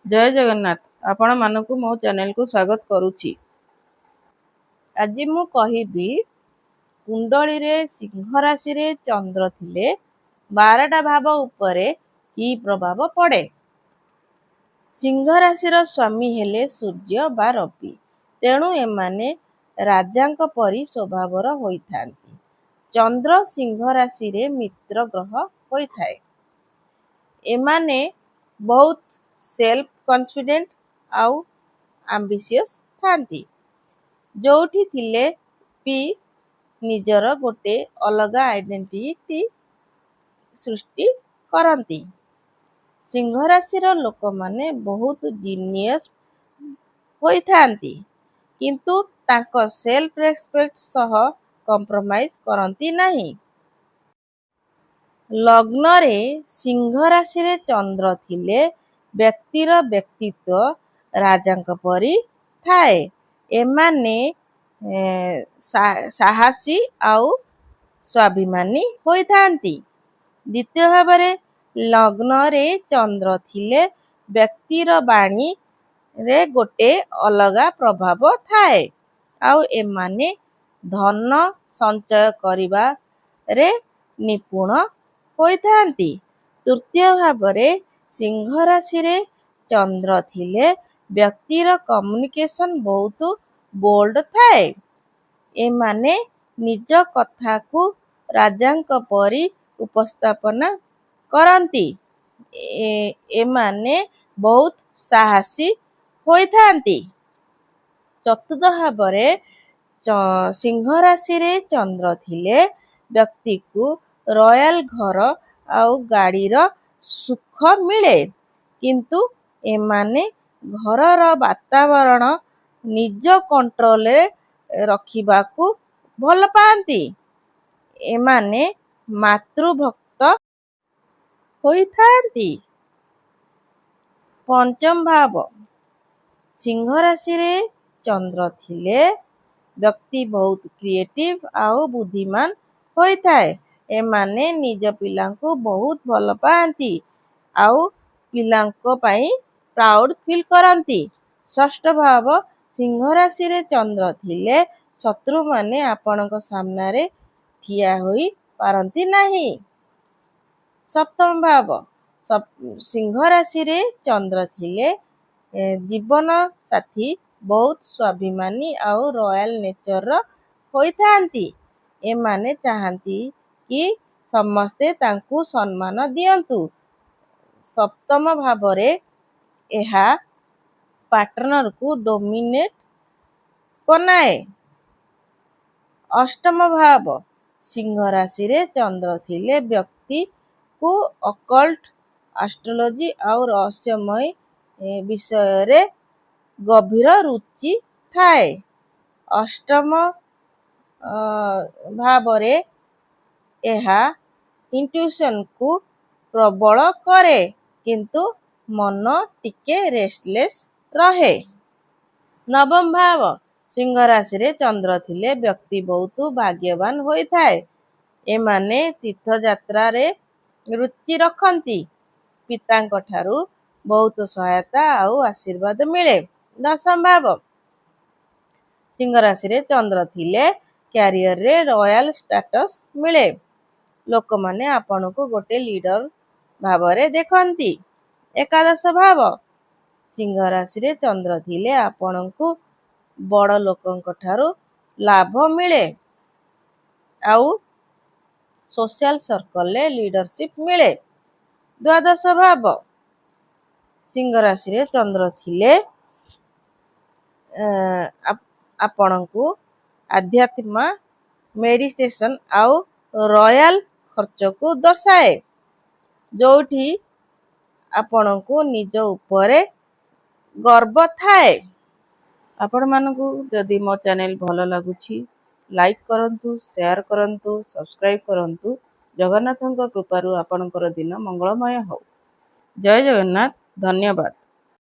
ଜୟ ଜଗନ୍ନାଥ। ଆପଣମାନଙ୍କୁ ମୋ ଚ୍ୟାନେଲକୁ ସ୍ୱାଗତ କରୁଛି। ଆଜି ମୁଁ କହିବି, କୁଣ୍ଡଳୀରେ ସିଂହ ରାଶିରେ ଚନ୍ଦ୍ର ଥିଲେ 12ଟା ଭାବ ଉପରେ କି ପ୍ରଭାବ ପଡ଼େ। ସିଂହ ରାଶିର ସ୍ୱାମୀ ହେଲେ ସୂର୍ଯ୍ୟ ବା ରବି। ତେଣୁ ଏମାନେ ରାଜାଙ୍କ ପରି ସ୍ୱଭାବର ହୋଇଥାନ୍ତି। ଚନ୍ଦ୍ର ସିଂହ ରାଶିରେ ମିତ୍ର ଗ୍ରହ ହୋଇଥାଏ। ଏମାନେ ବହୁତ ସେଲ୍ଫ କନଫିଡେଣ୍ଟ ଆଉ ଆମ୍ବିସିୟସ୍ ଥାନ୍ତି। ଯୋଉଠି ଥିଲେ ବି ନିଜର ଗୋଟେ ଅଲଗା ଆଇଡେଣ୍ଟିଟି ସୃଷ୍ଟି କରନ୍ତି। ସିଂହ ରାଶିର ଲୋକମାନେ ବହୁତ ଜିନିୟସ୍ ହୋଇଥାନ୍ତି, କିନ୍ତୁ ତାଙ୍କ ସେଲ୍ଫ ରେସପେକ୍ଟ ସହ କମ୍ପ୍ରମାଇଜ କରନ୍ତି ନାହିଁ। ଲଗ୍ନରେ ସିଂହ ରାଶିରେ ଚନ୍ଦ୍ର ଥିଲେ ବ୍ୟକ୍ତିର ବ୍ୟକ୍ତିତ୍ୱ ରାଜାଙ୍କ ପରି ଥାଏ। ଏମାନେ ସାହସୀ ଆଉ ସ୍ୱାଭିମାନୀ ହୋଇଥାନ୍ତି। ଦ୍ୱିତୀୟ ଭାବରେ, ଲଗ୍ନରେ ଚନ୍ଦ୍ର ଥିଲେ ବ୍ୟକ୍ତିର ବାଣୀରେ ଗୋଟେ ଅଲଗା ପ୍ରଭାବ ଥାଏ ଆଉ ଏମାନେ ଧନ ସଞ୍ଚୟ କରିବାରେ ନିପୁଣ ହୋଇଥାନ୍ତି। ତୃତୀୟ ଭାବରେ, ସିଂହ ରାଶିରେ ଚନ୍ଦ୍ର ଥିଲେ ବ୍ୟକ୍ତିର କମ୍ୟୁନିକେସନ ବହୁତ ବୋଲ୍ଡ ଥାଏ। ଏମାନେ ନିଜ କଥାକୁ ରାଜାଙ୍କ ପରି ଉପସ୍ଥାପନା କରନ୍ତି। ଏମାନେ ବହୁତ ସାହସୀ ହୋଇଥାନ୍ତି। ଚତୁର୍ଥ ଭାବରେ, ସିଂହ ରାଶିରେ ଚନ୍ଦ୍ର ଥିଲେ ବ୍ୟକ୍ତିକୁ ରୟାଲ ଘର ଆଉ ଗାଡ଼ିର ସୁଖ ମିଳେ, କିନ୍ତୁ ଏମାନେ ଘରର ବାତାବରଣ ନିଜ କଣ୍ଟ୍ରୋଲରେ ରଖିବାକୁ ଭଲ ପାଆନ୍ତି। ଏମାନେ ମାତୃଭକ୍ତ ହୋଇଥାନ୍ତି। ପଞ୍ଚମ ଭାବ, ସିଂହ ରାଶିରେ ଚନ୍ଦ୍ର ଥିଲେ ବ୍ୟକ୍ତି ବହୁତ କ୍ରିଏଟିଭ ଆଉ ବୁଦ୍ଧିମାନ ହୋଇଥାଏ। ଏମାନେ ନିଜ ପିଲାଙ୍କୁ ବହୁତ ଭଲ ପାଆନ୍ତି ଆଉ ପିଲାଙ୍କ ପାଇଁ ପ୍ରାଉଡ ଫିଲ୍ କରନ୍ତି। ଷଷ୍ଠ ଭାବ, ସିଂହ ରାଶିରେ ଚନ୍ଦ୍ର ଥିଲେ ଶତ୍ରୁମାନେ ଆପଣଙ୍କ ସାମ୍ନାରେ ଠିଆ ହୋଇ ପାରନ୍ତି ନାହିଁ। ସପ୍ତମ ଭାବ, ସିଂହ ରାଶିରେ ଚନ୍ଦ୍ର ଥିଲେ ଜୀବନ ସାଥୀ ବହୁତ ସ୍ୱାଭିମାନୀ ଆଉ ରୟାଲ ନେଚରର ହୋଇଥାନ୍ତି। ଏମାନେ ଚାହାନ୍ତି କି ସମସ୍ତେ ତାଙ୍କୁ ସମ୍ମାନ ଦିଅନ୍ତୁ। ସପ୍ତମ ଭାବରେ ଏହା ପାର୍ଟନରକୁ ଡୋମିନେଟ ବନାଏ। ଅଷ୍ଟମ ଭାବ, ସିଂହ ରାଶିରେ ଚନ୍ଦ୍ର ଥିଲେ ବ୍ୟକ୍ତିକୁ ଅକଲ୍ଟ, ଆଷ୍ଟ୍ରୋଲୋଜି ଆଉ ରହସ୍ୟମୟ ବିଷୟରେ ଗଭୀର ରୁଚି ଥାଏ। ଅଷ୍ଟମ ଭାବରେ ଏହା ଇଣ୍ଟୁଇସନକୁ ପ୍ରବଳ କରେ, କିନ୍ତୁ ମନ ଟିକେ ରେଷ୍ଟଲେସ୍ ରହେ। ନବମ ଭାବ, ସିଂହ ରାଶିରେ ଚନ୍ଦ୍ର ଥିଲେ ବ୍ୟକ୍ତି ବହୁତ ଭାଗ୍ୟବାନ ହୋଇଥାଏ। ଏମାନେ ତୀର୍ଥଯାତ୍ରାରେ ରୁଚି ରଖନ୍ତି। ପିତାଙ୍କ ଠାରୁ ବହୁତ ସହାୟତା ଆଉ ଆଶୀର୍ବାଦ ମିଳେ। ଦଶମ ଭାବ, ସିଂହ ରାଶିରେ ଚନ୍ଦ୍ର ଥିଲେ କ୍ୟାରିୟରରେ ରୟାଲ ଷ୍ଟାଟସ ମିଳେ। ଲୋକମାନେ ଆପଣଙ୍କୁ ଗୋଟେ ଲିଡର ଭାବରେ ଦେଖନ୍ତି। ଏକାଦଶ ଭାବ, ସିଂହ ରାଶିରେ ଚନ୍ଦ୍ର ଥିଲେ ଆପଣଙ୍କୁ ବଡ଼ ଲୋକଙ୍କ ଠାରୁ ଲାଭ ମିଳେ ଆଉ ସୋସିଆଲ ସର୍କଲରେ ଲିଡରସିପ ମିଳେ। ଦ୍ୱାଦଶ ଭାବ, ସିଂହ ରାଶିରେ ଚନ୍ଦ୍ର ଥିଲେ ଆପଣଙ୍କୁ ଆଧ୍ୟାତ୍ମ, ମେଡିଟେସନ ଆଉ ରୟାଲ ଖର୍ଚ୍ଚକୁ ଦର୍ଶାଏ, ଯୋଉଠି ଆପଣଙ୍କୁ ନିଜ ଉପରେ ଗର୍ବ ଥାଏ। ଆପଣମାନଙ୍କୁ ଯଦି ମୋ ଚ୍ୟାନେଲ ଭଲ ଲାଗୁଛି, ଲାଇକ୍ କରନ୍ତୁ, ସେୟାର କରନ୍ତୁ, ସବସ୍କ୍ରାଇବ କରନ୍ତୁ। ଜଗନ୍ନାଥଙ୍କ କୃପାରୁ ଆପଣଙ୍କର ଦିନ ମଙ୍ଗଳମୟ ହଉ। ଜୟ ଜଗନ୍ନାଥ। ଧନ୍ୟବାଦ।